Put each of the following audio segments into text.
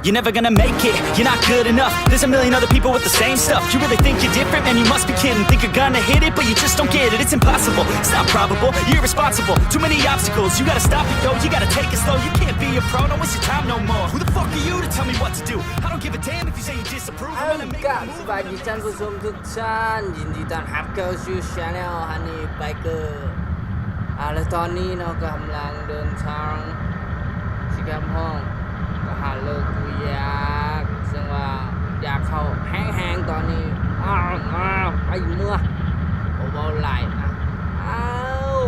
You're never gonna make it, you're not good enough. There's a million other people with the same stuff. You really think you're different? Man, you must be kidding. Think you're gonna hit it, but you just don't get it. It's impossible, it's not probable. You're irresponsible, too many obstacles. You gotta stop it, yo, you gotta take it slow. You can't be a pro, don't waste your time no more. Who the fuck are you to tell me what to do? I don't give a damn if you say you disapprove. I'm gonna make a move. ສະບາຍດີທ່ານຜູ້ຊົມທຸກທ່ານ ຍິນດີຕ້ອນຮັບເຂົ້າສູ່ Channel Honey Biker. ອາ ແລະ ຕອນນີ້ເນາະ ກຳລັງເດີນທາງຊິກັບຫ້ອງ ກະຫາເລີກຢູ່ຢາກ ເຊິ່ງວ່າຢາກເຂົ້າແຮງໆຕອນນີ້. ອ້າວ ໄປເມືອ ບໍ່ເວົ້າຫຼາຍນະ. ອ້າວ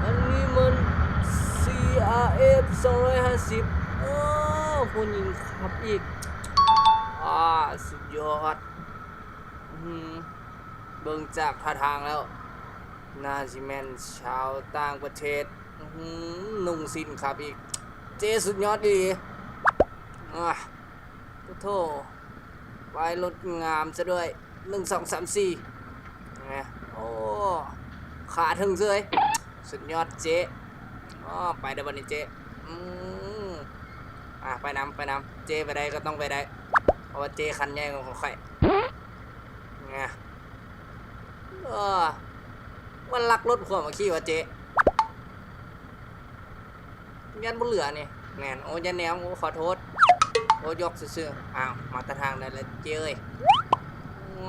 ອັນນີ້ມັນ ຊີອາເອັຟສອງຮ້ອຍຫ້າສິບ ໂອ້ ຜູ້ຍິງຂັບອີກ. ອ້າ ສຸດຍອດ. ອື ເບິ່ງຈາກທ່າທາງແລ້ວ ໜ້າຊິແມ່ນຊາວຕ່າງປະເທດ. ອື ນຸ່ງສິ້ນຂັບອີກ. ເຈ້ ສຸດຍອດອີ່ຫຼີ. ອາ ໂອ້ໂທ້ ປ້າຍລົດງາມຊະດ້ວຍ. ໜຶ່ງ ສອງ ສາມ ສີ່ ແໝ ໂອ້ ຂາເຖິງເສີຍ. ສຸດຍອດເຈ້. ອໍ ໄປເດີບັດນີ້ເຈ້. ອື ອາ ໄປນຳ ໄປນຳ. ເຈ້ໄປໄດ້ກໍຕ້ອງໄປໄດ້ ເພາະວ່າເຈ້ຄັນໃຫຍ່ກວ່າຂອງຂ້ອຍ. ເອີ ມັນລັກລົດຂົວມາຂີ່ວ່າເຈ້. ຢ້ານບໍ່ເຫຼືອນີ້. ແມ່ນ. ໂອ້ ຢ່າແນມ. ໂອ້ ຂໍໂທດ. ໂອ້ ຢອກຊື່ໆ. ອ້າວ ມາແຕ່ທາງໃດລະເຈ້ເອີຍ. ໂອ້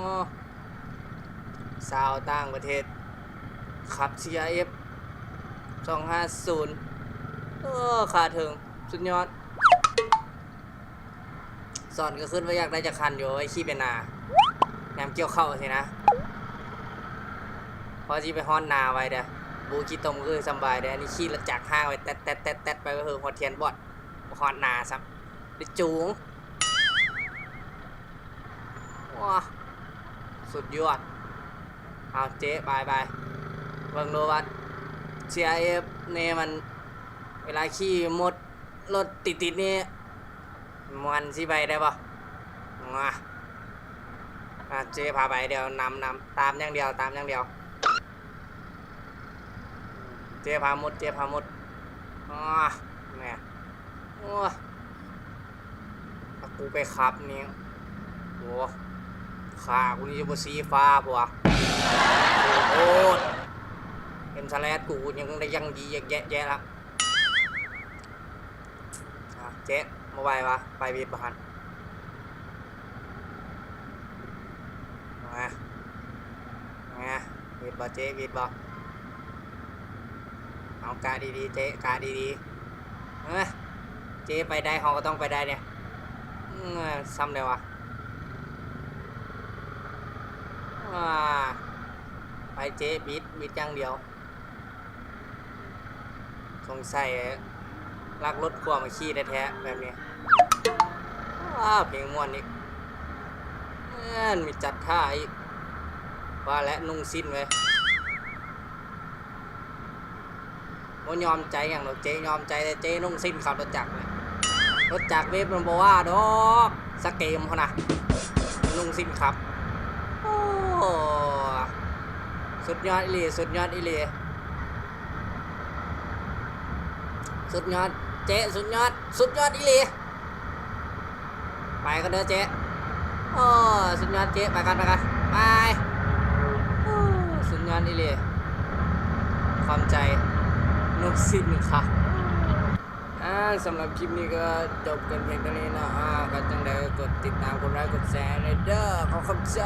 ຊາວຕ່າງປະເທດ ຂັບ ຊີອາເອັຟສອງຫ້າສູນ. ເອີ ຂາເຖິງ ສຸດຍອດ. ສອນກໍຄິດວ່າຢາກໄດ້ຈັກຄັນຢູ່ ໄວ້ຂີ່ໄປນາ ຍາມກ່ຽວເຂົ້າຊີ້ນະ. ພໍຊິໄປຮອດນາໄວເດີ້. ບູຂີ້ຕົມຄືສຳບາຍເດີ້. ອັນນີ້ຂີ່ລົດຈັກຫ້າງໄປແຕັດໆໆໄປ ເຮີ ຮອດທຽນບອດ ບໍ່ຮອດນາຊ້ຳ ໄດ້ຈູງ. ວ້າ ສຸດຍອດ. ເອົາເຈ້ ໄປໆ ເບິ່ງດູວ່າ ຊີອາເອັຟ ນີ້ມັນ ເວລາຂີ່ໝົດ ລົດຕິດໆນີ້ ມັນຊິໄປໄດ້ບໍ່? ມາ ອາ ເຈ້ພາໄປ ດຽວນຳ ນຳ ຕາມຢ່າງດຽວ ຕາມຢ່າງດຽວ. ເຈ້ພາໝົດ ເຈ້ພາໝົດ. ອາ ແມ່ ໂອ້ຍ ຖ້າກູໄປຂັບນີ້ ໂອ້ ຂາກູນີ້ຊິບໍ່ຊີ້ຟ້າພຸ້ນ. ໂອ້ຍ ເອັມສະແລັດ ກູຍັງໄດ້ຢ່າງດີແຍະໆລະ. ອ່າ ເຈັດ ບໍ່ໄຫວວະ ໄປວິດບໍ່ຫັ້ນ? ມາ ມາ ວິດບໍ່ເຈ ວິດບໍ່? ເອົາ ກະດີໆ ເຈ ກະດີໆ. ເອີ ເຈໄປໄດ້ ເຮົາກໍຕ້ອງໄປໄດ້ເດ້. ເອີ ຊ່ຳໃດວະ? ອ່າ ໄປເຈ ບິດ ບິດຢ່າງດຽວ. ສົງໄສລັກລົດຂົວມາຂີ່ແທ້ໆແບບນີ້. ອ້າ ເພງມ່ວນອີກ ແມ່ນມີຈັດທ່າອີກ. ວ່າແຫຼະ ນຸ່ງສິ້ນເວີຍ. ບໍ່ຍອມໃຈຫຍັງດອກ ເຈຍອມໃຈແຕ່ເຈນຸ່ງສິ້ນຂັບລົດຈັກເວີຍ. ລົດຈັກເວບມັນບໍ່ວ່າດອກ ສະເກມພຸ້ນນະ ນຸ່ງສິ້ນຂັບ. ໂອ້ ສຸດຍອດອີ່ຫຼີ ສຸດຍອດອີ່ຫຼີ. ສຸດຍອດເຈ ສຸດຍອດ ສຸດຍອດອີ່ຫຼີ. ໄປກ່ອນເດີເຈ. ໂອ້ ສຸດຍອດເຈ ໄປກ່ອນ ໄປກ່ອນ ບາຍ. ໂອ້ ສຸດຍອດອີ່ຫຼີ ຂອບໃຈ ນຸ່ງສິ້ນຄັກ. ອ່າ ສຳລັບຄລິບນີ້ກໍຈົບກັນພຽງເທົ່ານີ້ເນາະ. ອ່າ ກໍຈັ່ງໃດກໍກົດຕິດຕາມ ກົດໄລ ກົດແຊໃຫ້ເດີ. ຂໍຂອບໃຈ.